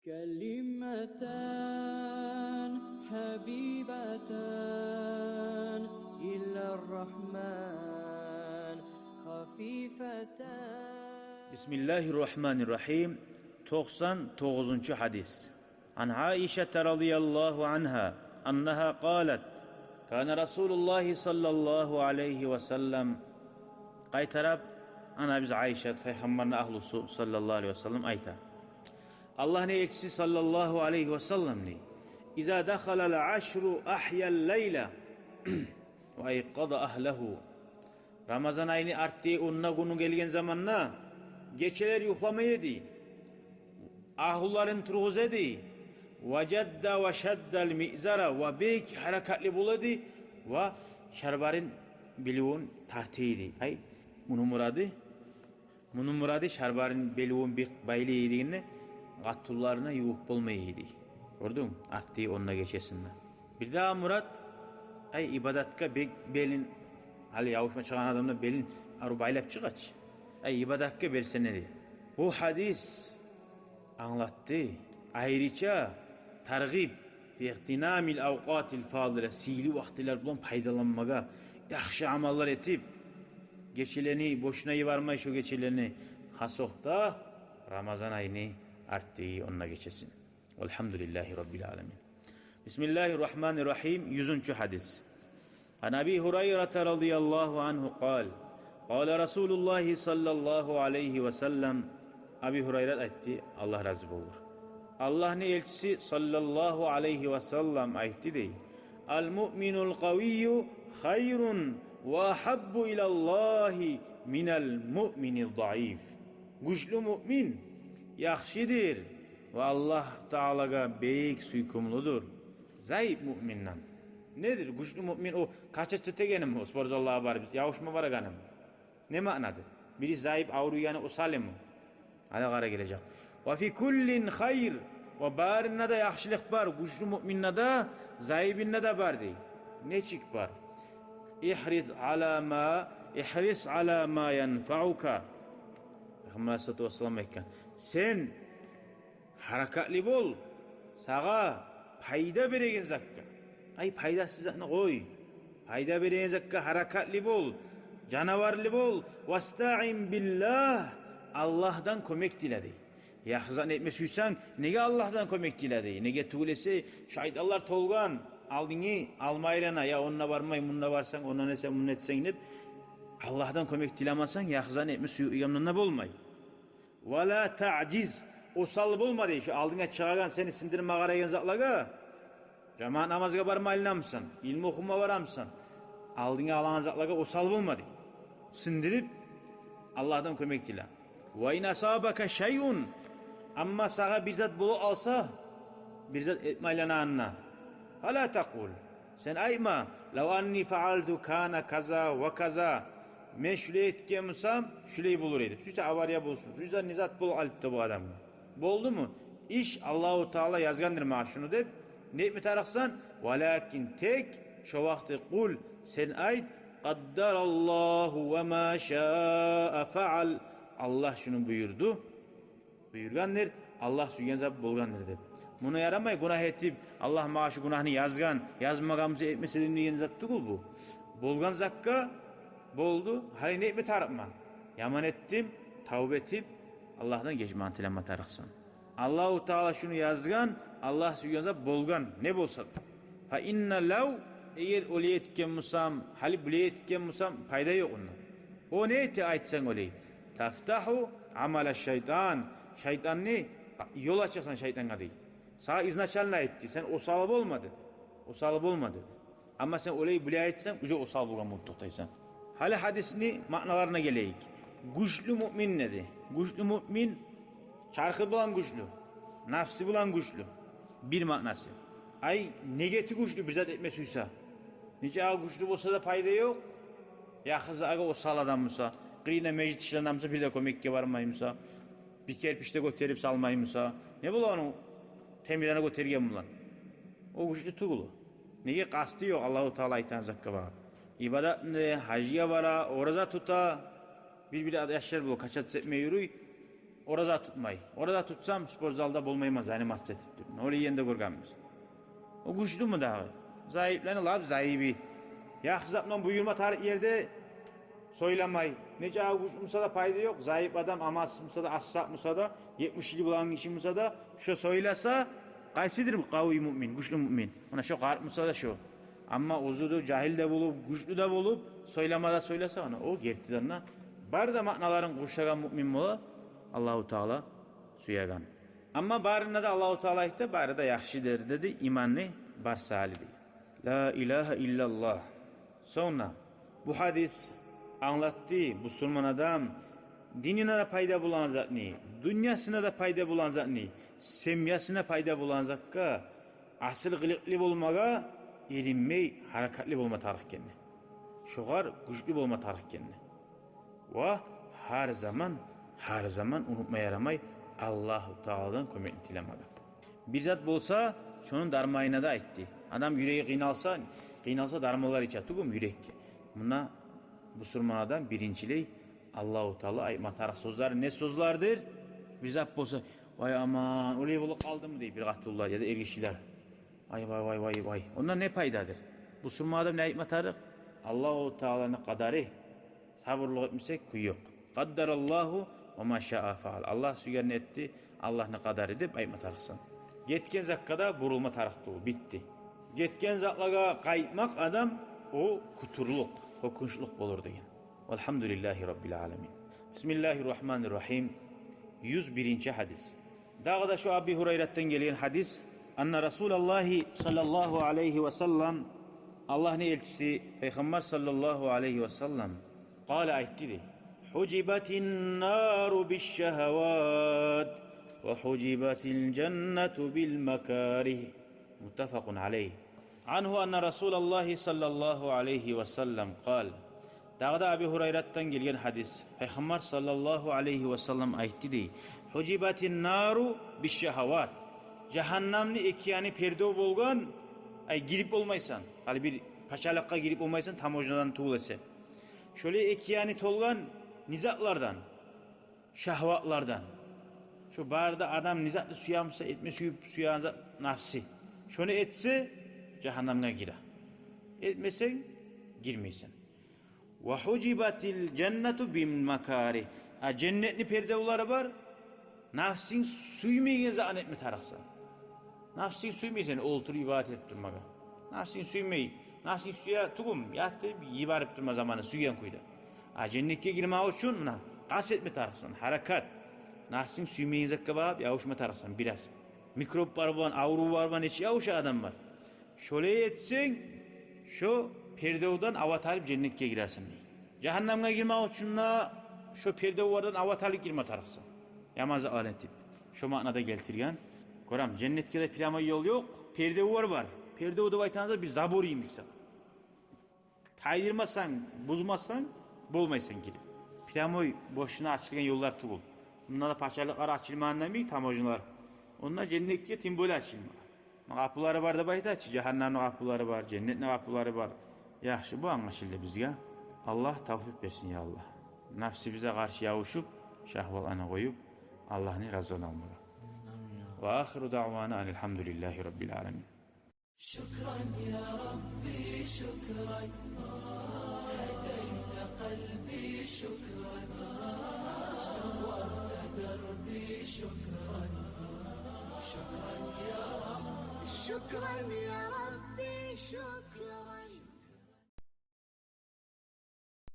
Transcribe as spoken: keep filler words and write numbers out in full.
كلمتان حبيبتان إلى الرحمن خفيفتان. بسم الله الرحمن الرحيم. Токъсан тогъузунчу гьадис. عن عائشة رضي الله عنها أنها قالت: كان رسول الله صلى الله عليه وسلم. Къайтарып, анабыз Айшат, Пайхаммарны агьлюсю, саллаллагьу алайгьи васаллам, айта: Аллагьны элчиси, саллаллагьу алайгьи васаллам, дей: إذا دخل العشر أحيا الليل وأيقظ أهله. Рамазан айны артдагъы онда гюню гелген заманда гечелер юхламай эди, агьлюлерин тургъуза эди. وجد وشد المئزر, ва бек гьаракатлы бола эди, ва шалбарын, белевюн тарта эди. Ай, муну мурады, муну мурады шалбарын, белевюн бек байлай эди дегенде, къатынларына ювукъ болмай эди. Гёрдюнг? Артдагъы онда гечесинде. Бирдагъы мурат, ай, ибадатгъа бек белин, гьали ябушма чыгъагъан адамлар белин арив байлап чыгъа чы. Ай, ибадатгъа берсене дей. Бу гьадис англатды айрыча таргъиб في اغتنام الأوقات الفاضلة, сыйлы вакътилер булан пайдаланмагъа, яхшы амаллар этип, гечелени бошуна йибермей, шо гечелени, хас окъда Рамазан айны артдагъы онда гечесин. والحمد لله رب العالمين. بسم الله الرحمن الرحيم. Юзюнчю гьадис. عن أبي هريرة رضي الله عنه قال: قال رسول الله صلى الله عليه وسلم. Аби Гьурайрат айтды, Аллагь рази болур. Аллагьны элчиси, саллаллагьу алайгьи васаллам, айтды дей: المؤمن القوي خير وأحب إلى الله من المؤمن الضعيف. Гючлю муъмин яхшыдыр ва Аллагь Таалагъа бек сюйкюмлюдюр заип муъминден. Недир гючлю муъмин? О качаться этегенми, о спортзаллагъа барып ябушма барагъанмы? Не маънадыр? Бири заип, авруйгъаны осалмы? Гьали къара гележек. وفي كل خير, ва барында да яхшылыкъ бар, гючлю муъминде де, заибинде де бар дей. Нечик бар? احرص على ما، احرص على ما ينفعك. Пайхаммар алайгьиссалату вассалам айтгъан: сен гьаракатлы бол сагъа пайда береген затгъа. Ай, пайдасыз затны къой. Пайда береген затгъа гьаракатлы бол, жанаварлы бол. واستعن بالله, Аллагьдан кёмек тиле дей. Яхшы затны этме сюйсенг, неге Аллагьдан кёмек тиле дей? Неге тюгюл эсе, шайтанлар толгъан, алдынгны алма айлана, я онда бармай, мунда барсанг, ондан эсе, мунда этсенг деп, Аллагьдан кёмек тилемесенг, яхшы затны этме сюйгенинг де болмай. ولا تعجز, осал болма дей. Шо алдынга чыгъагъан, сени сындырма къарайгъан затлагъа, жамаат намазгъа барма айланамысан, илму охума барамысан, алдынга алагъан затлагъа осал болма дей. Сындырып, Аллагьдан кёмек тиле. وإن أصابك شيء, амма сагъа бир зат болуп алса, бир зат этме айланагъанда, فلا تقل, сен айтма: لو أني فعلت كان كذا وكذا, мен шулай этген болсам, шулай болур эди. Сюйсе авария болсун, сюйсе не зат болуп къалыпты бу адамгъа. Болдуму? Иш, Аллагьу Таала язгъандыр магъа шуну деп, не этме тарыкъсан? ولكن, тек шо вакъти, قل, сен айт: قدر الله وما شاء فعل. Аллагь шуну буюрду, буюргъандыр, Аллагь сюйген зат болгъандыр деп. Муна ярамай гюнагь этип, Аллагь магъа шу гюнагьны язгъан, язмагъан буса этмес эдим деген зат тюгюл бу. Болгъан затгъа болду, гьали не этме тарыкъман? Яман этдим, тавба этип, Аллагьдан гечмагъны тилеме тарыкъсан. Аллагьу Таала шуну язгъан, Аллагь сюйген зат болгъан, не болса да. فإن لو, эгер олай этген болсам, гьали булай этген болсам, пайда ёкъ онда. О не эте айтсанг олай? تفتح عمل الشيطان. Шайтанны ёл ачасан шайтангъа дей. Сагъа изначально айтды, сен осал болма деп. Осал болма деп. Амма сен олай булай айтсанг, уже осал болгъан болуп токътайсан. Гьали гьадисни маъналарына гелейик. Гючлю муъмин деди. Гючлю муъмин чархы булан гючлю, нафсы булан гючлю. Бир маънасы. Ай, негети гючлю бир зат этме сюйсе. Нече гючлю болса да пайда ёкъ. Яхшы затгъа осал адам буса, къырыйында межит ишлеген буса, бир де кёмекге бармай буса, бир керпич де гётерип салмай буса, не бола ону темирлени гётерген булан? О гючлю тюгюл о. Неге? Къасты ёкъ Аллагьу Таала айтагъан затгъа багъып. Ибадатны, гьажгъа бара, ораза тута, бир-бир яшлар бола, качаться этме юрюй. Ораза тутмай. Ораза тутсам, спортзалда болмайман, заниматься этип турман. Олай йигенни де гёргенбиз. О гючлюмю дагъы? Зайыпланы лап зайыбы. Яхшы зат булан буюрма тарыкъ ерде сёйлемей. Нече гючлю буса да пайда ёкъ. Зайып адам, амалсыз буса да, ассакъ буса да, етмиш йыл болгъан гиши буса да, шо сёйлесе, къайсыдыр къавий муъмин, гючлю муъмин? Муна шо къарт буса да шо. Амма узуру, жагьил де болуп, гючлю де болуп, сёйлеме де сёйлесе, ана о гертиден де бары да маъналарын къуршагъан муъмин бола Аллагьу Таала сюеген. Амма барына да Аллагьу Таала айтды, бары да яхшыдыр деди, иманы бар саялы деди. Ла илагьа иллаллагь. Сонг да бу гьадис англатды, бусурман адам динине де пайда болагъан затны, дюньясына да пайда болагъан затны, семьясына пайда болагъан затгъа асил къылыкълы болмагъа эринмей, гьаракатлы болма тарыкъ экенни. Шогъар гючлю болма тарыкъ экенни. Ва гьар заман, гьар заман унутма ярамай Аллагьу Тааладан кёмекни тилемеге. Бир зат болса, шону дарманына да айтды. Адам юреги къыйналса, къыйналса, дарманлар иче тюгюлмю юрекге. Муна бусурман адам биринчилей Аллагьу Таала айтма тарыкъ сёзлер не сёзлердир? Бир зат болса, вай аман, олай болуп къалдымы дей бир къатынлар яда эргишилер. Вай, вай, вай, вай, вай. Онда не пайдадыр? Бусурман адам не айтма тарыкъ? Аллагьу Тааланы къадары. Сабурлукъ этмесек, кюй ёкъ. Къаддараллагьу ва ма шаа фаал. Аллагь сюйгенни этди, Аллагьны къадары деп айтма тарыкъсан. Гетген затгъа да бурулма тарыкъ тюгюл, битди. Гетген затлагъа къайтмакъ адам, о кютюрлюк, гьёкюнчлюк болур деген. Валгьамдулиллагьи раббил аламин. Бисмиллагьир рагьманир рагьим. Юз биринчи гьадис. Дагъы да шо Аби Гьурайратдан гелген гьадис. Анна Расулаллагьи саллаллагьу алайгьи ва саллам, Аллагьны элчиси, Пайхаммар саллаллагьу алайгьи ва саллам, къала, айтды дей: «Гьужибатин нару бишшагьават, ва гьужибатил жаннату бил макаригь». Муттафакъун алайгь. Ангьу анна Расулаллагьи саллаллагьу алайгьи ва саллам къал. Дагъы да Аби Гьурайратдан гелген гьадис. Пайхаммар саллаллагьу алайгьи ва саллам айтды дей: «Гьужибатин нару бишшагьават». Жагьаннамны эки яны пердев болгъан, ай, гирип болмайсан. Гьали бир пачалыкъгъа гирип болмайсан, таможнядан тюгюл эсе. Шолай эки яны толгъан не затлардан? Шагьватлардан. Шо бары да адам не затны сюе буса, этме сююп сюеген зат нафси. Шону этсе, жагьаннамгъа гире. Этмесенг, гирмейсен. «Ва гьужибатил жаннату бил макаригь». А женнетни пердевлери бар. Нафсинг сюймейген затны этме тарыкъсан. Нафсинг сюймейсен олтуруп ибадат этип турмагъа. Нафсинг сюймей. Нафсинг сюе тюгюлмю, ятып йиберип турма заманы сюйген кюйде. А женнетге гирмек учун муна къаст этме тарыкъсан, гьаракат. Нафсинг сюймейген затгъа багъып ябушма тарыкъсан бираз. Микроб бар булан, аврув бар булан нече ябуша адам бар. Шолай этсенг, шо пердевден ават алып женнетге гирерсен дей. Жагьаннамгъа гирмек учун да шо пердевлерден ават алып гирме тарыкъсан. Яман затлар этип. Шо маънада гелтирген. Гёрем, женнетге де прямой ёл ёкъ, пердевлер бар. Пердев деп айтагъан зат бир забор йимик зат. Тайдырмасанг, бузмасанг, болмайсан гирип. Прямой бошуна ачылгъан ёллар тюгюл. Мунда да пачалыкълар ачылмагъан йимик, таможнялар. Онда женнетге тем более ачылма. Къапулары бар деп айта чы, жагьаннамны къапулары бар, женнетни къапулары бар. Яхшы, бу англашылды бизге. Аллагь тавфикъ берсин, я Аллагь. Нафсибизге къаршы ябушуп, шагьватланы къоюп, Аллагьны разилигин алмагъа. Амин. Ва ахиру даъвана анил гьамдулиллагьи раббил аламин. شكرا يا ربي، شكرا. هديت قلبي، شكرا. نورت دربي، شكرا. شكرا يا رب. شكرا يا رب.